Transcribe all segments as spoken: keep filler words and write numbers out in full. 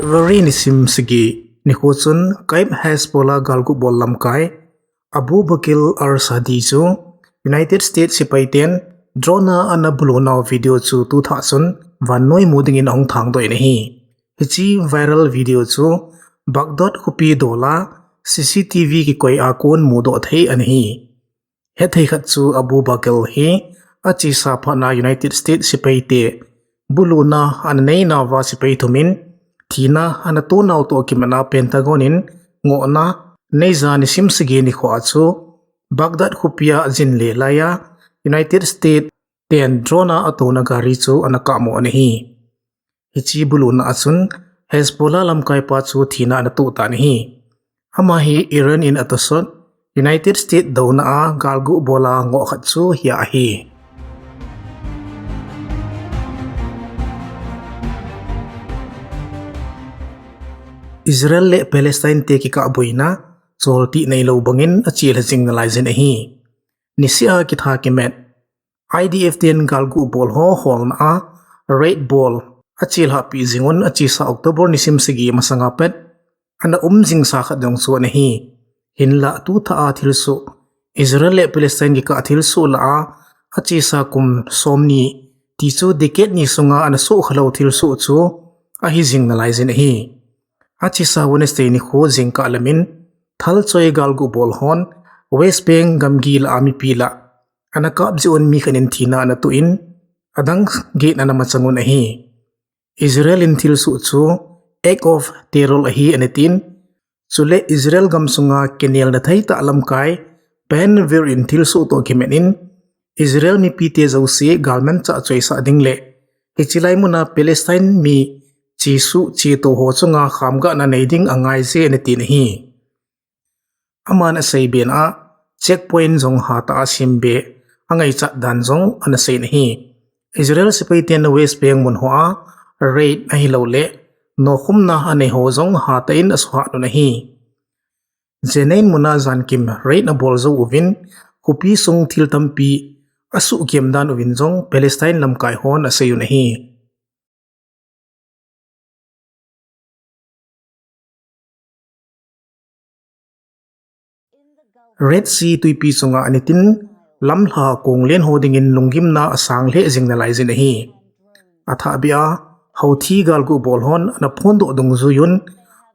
February nisim sagi nikho chun Kyiv Hezbollah galguh bol lamkai Abu Bakr al-Sadi chu United States sepai ten drone a ana bulu nau video chu tu thah chun vannoi mu dingin ahung thangdoh in ahi. Hiche viral video chu Baghdad khopi dol a C C T V kikoi a kon mudoh thei ana hi. Hethei khat chu Abu Bakr hi achesa phat na United States sepai te buluna ana nei nauva sepai thum in thina ana to nau toh kimat a Pentagon in ngohna neiya nisim sagi nikho a chu Baghdad khopi a jin le lai a United States ten drone a atona gari chu ana kap mo ana hi. Hiche buluna a chun Hezbollah lamkai pa chu thina ana to tan ahi. Ama hi Iran in atosot United States douna a galguh bol a ngoh khat chu hia ahi. Israel le Palestine te kikah boina choltih neilou bangin achelha jing nalai jin ahi. Nisih a kitha kimat I D F ten galguh bol ho holna a raid bol achelhah pi jing un achesa October nisim sagi masanga pat ana um jingsa khat jong chu ana hi. Hinlah tu thah a thilsoh Israel le Palestine kikah thilsoh lah a achesa kum somni ti chu decade ni sunga ana soh khalou thilsoh chu ahi jing nalai jin ahi. Achesa Wednesday nikho jingkah lamin thalchoi galguh bol hon West Bank gamgi lah a mipi lah ana kap jeh un mi khat in thina ana to in adang get ana machang un ahi. Israel in thilsoh chu act of terror ahi ana tin, chule Israel gamsunga kinelna thei tah lamkai Ben Gvir in thilsoh toh kimat in Israel mipi te jouse galmanchah choisah ding le hiche lai muna Palestine mi chesuh cheto ho chunga khamgahna nei ding angai je ana tin ahi. Aman asei ben a checkpoint jong hatah a sem be angaichat dan jong ana sei in ahi. Israel sepai ten West Bank mun ho a raid ahilou le nokhumna anei ho jong hatah in asuhat un ahi. Jenin muna jankim raid abol jou uvin khopi sung thil tampi asuhkem dan uvin jong Palestine lamkai hon asei un ahi. Red Sea tuipi chunga anitin lamlha konglen ho dingin lunggimna asang lheh jing nalai jin ahi. Athahbeh a Houthi galguh bol hon ana phondoh dungjuiyun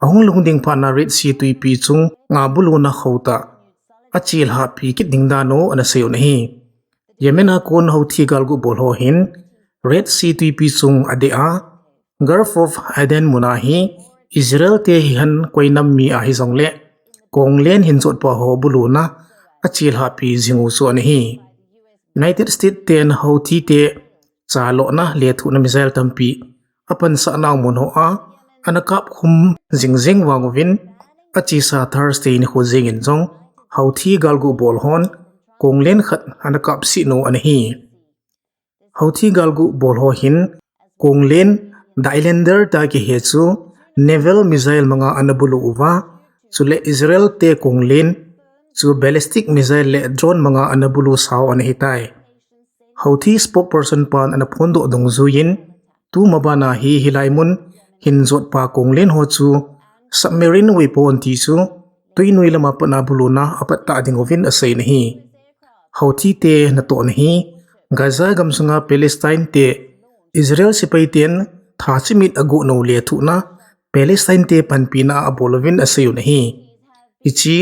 ahung lhung ding phat na Red Sea tuipi chunga buluna khotah achelhah pi kit ding dan u ana sei un ahi. Yemen a kon Houthi galguh bol ho hin Red Sea tuipi chung adeh a Gulf of Aden muna hi Israel te hihen koinam mi ahi jongle konglen hin jotpa ho buluna achelhah pi jing u chu ana hi. United States ten Houthi te chalona lethuhna missile tampi apansah nau mun ho a ana kapkhum jingjing vang uvin achesa Thursday nikho jengin jong Houthi galguh bol hon konglen khat ana kapsih nu ana hi. Houthi galguh bol ho hin konglen Highlander tia kihe chu naval missile manga ana bulu uva, chule Israel te konglen chu ballistic missile le drone manga ana bulu sau ana hitai. Houthi spokesperson pan ana phondoh dungjuiyin, tuma bana hi hilai mun hin jotpa konglen ho chu submarine weapon ti chu tuinoi lama patna buluna apat tah ding uvin asei in ahi. Houthi te natohna hi Gaza gamsunga Palestine te Israel sepai ten thachimit agoh nau lethuhna Palestine te panpina abol uvin asei un ahi. Hiche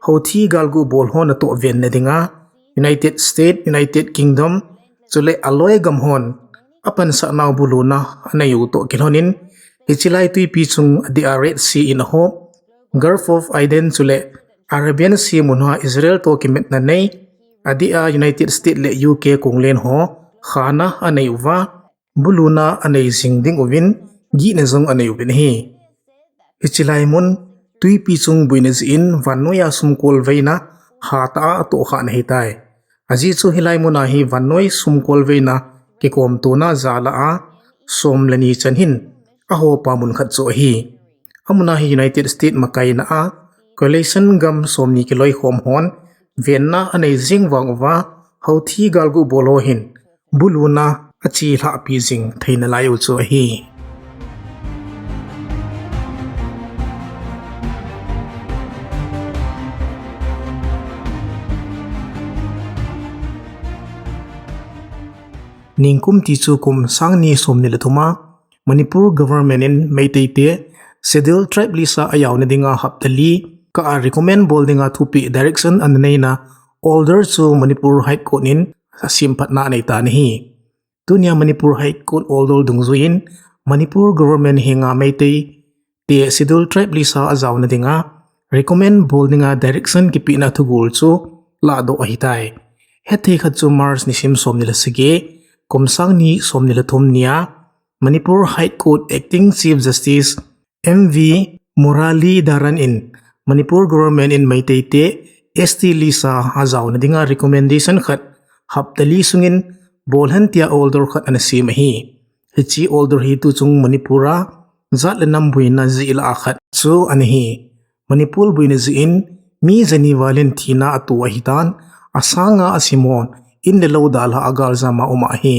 Houthi galguh bol ho natoh venna dinga United States, United Kingdom, chule aloi gam hon apansah nau buluna anei u toh kilhonin, hiche lai tuipi chung adeh a Red Sea in ahop, Gulf of Aden chule Arabian Sea mun hoa Israel toh kimatna nei, adeh a United States le U K konglen ho khana anei uva, buluna anei jing ding uvin, gihna jong anei uvin ahi. Hiche lai mun tuipi chung boina jeh in vannoiya sumkolveina hatah a atohkhah na hitai. Ajeh chu hilai muna hi vannoi sumkolveina kikomtona jal a som le ni chan hin ahopa mun khat chu ahi. Amuna hi United States makaina a coalition gam somni kiloikhom hon venna anei jing vang uva, Houthi galguh bol ho hin buluna achelhah pi jing theina lai u chu ahi. Ningkum ti chu kum sang ni som ni le thum a Manipur government in Meitei te Scheduled Tribe list a ajaona dinga hapta li kah a recommend bol dinga thupeh direction ana neina order chu Manipur High Court in asemphatna anei tan ahi. Tunia Manipur High Court order dungjuiyin Manipur government henga Meitei te Scheduled Tribe list a ajaona dinga recommend bol dinga direction kipehna thugol chu lahdoh ahitai. Hetthei khat chu March nisim som ni le sagi, kum sang ni som ni le thum nia Manipur High Court Acting Chief Justice M V Muralidharan in Manipur government in Meitei te S T list a ajaona dinga recommendation khat hapta li sungin bolhen tia order khat ana sem ahi. Hiche order hi tuchung Manipur a jat le nam boina jeh lah a khat chu ana hi. Manipur boina jeh in mi jani val in thina ato ahitan, asanga asimon, in le lou dalha a galjam a um ahi.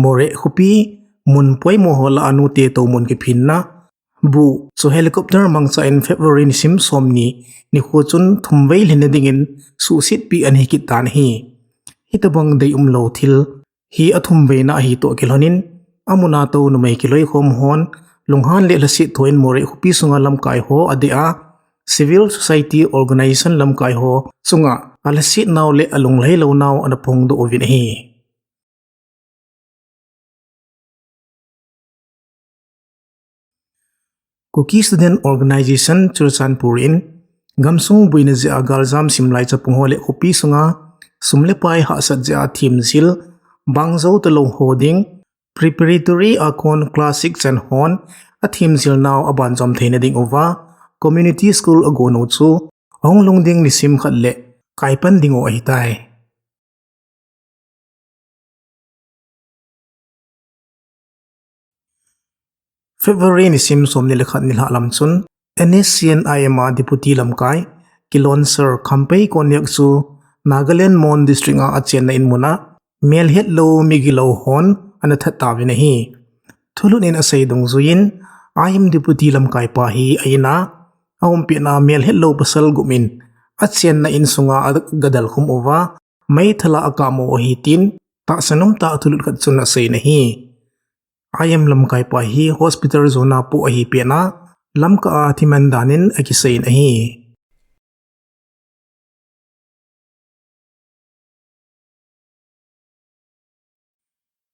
Moreh khopi mun poimo ho lah a nute toumun kiphinna buh chu helicopter mangcha in February nisim som ni nikho chun thum vei lhinna dingin suhsetpi ana hi kit tan ahi. Hitobang dei umlou thil hi athum veina ahi toh kilhonin, amuna tou numei kiloikhom hon lunghan le lhaset thoin Moreh khopi sunga lamkai ho adeh a, civil society organization lamkai ho chunga alhaset nau le alunglhai lou nau ana phongdoh uvin ahi. Kuki Student Organization Churachandpur in gamsung boina jeh a galjam simlai chapang ho le khopi sunga sum le pai hahsat jeh a themjil bangjou talou ho ding preparatory a kon class six chan hon athemjil nau abanjom theina ding uva community school agon u chu ahung lhung ding nisim khat le kaipan ding u ahitai. February nisim som ni le khat nilhah lam chun N S C N I M a Deputy lamkai Kilonser Khamphei Konyak chu Nagaland Mon District a achenna in muna melhetlou migilou hon ana that tauvin ahi. Thulut in asei dungjuiyin I M Deputy lamkai pa hi a-in a aumpehna melhetlou pasal gup in achenna insunga aga dalkhum uva meithal a akap u ahi tin tahsa nomtah thulut khat chun aseiyin ahi. I M lamkai pa hi hospital jona pu ahi pena lamka a thiman danin akiseiyin ahi.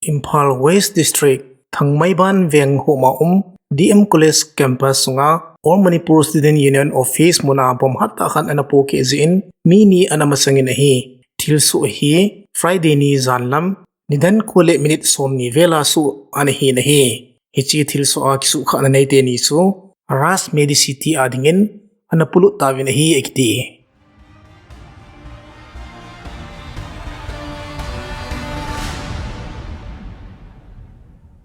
Imphal West District, Thangmaiban Veng homa um D M College Campus sunga All Manipur Student Union Office muna bomb hattah khat ana pohkeh jeh in mi ni ana masangin ahi. Thilsoh hi Friday ni janlam nidan ko le minute som ni vela soh ana hin ahi. Hiche thilsoh a kisuhkhahna neite ni chu Raj Medicity a dingin ana polut tauvin ahi akiti.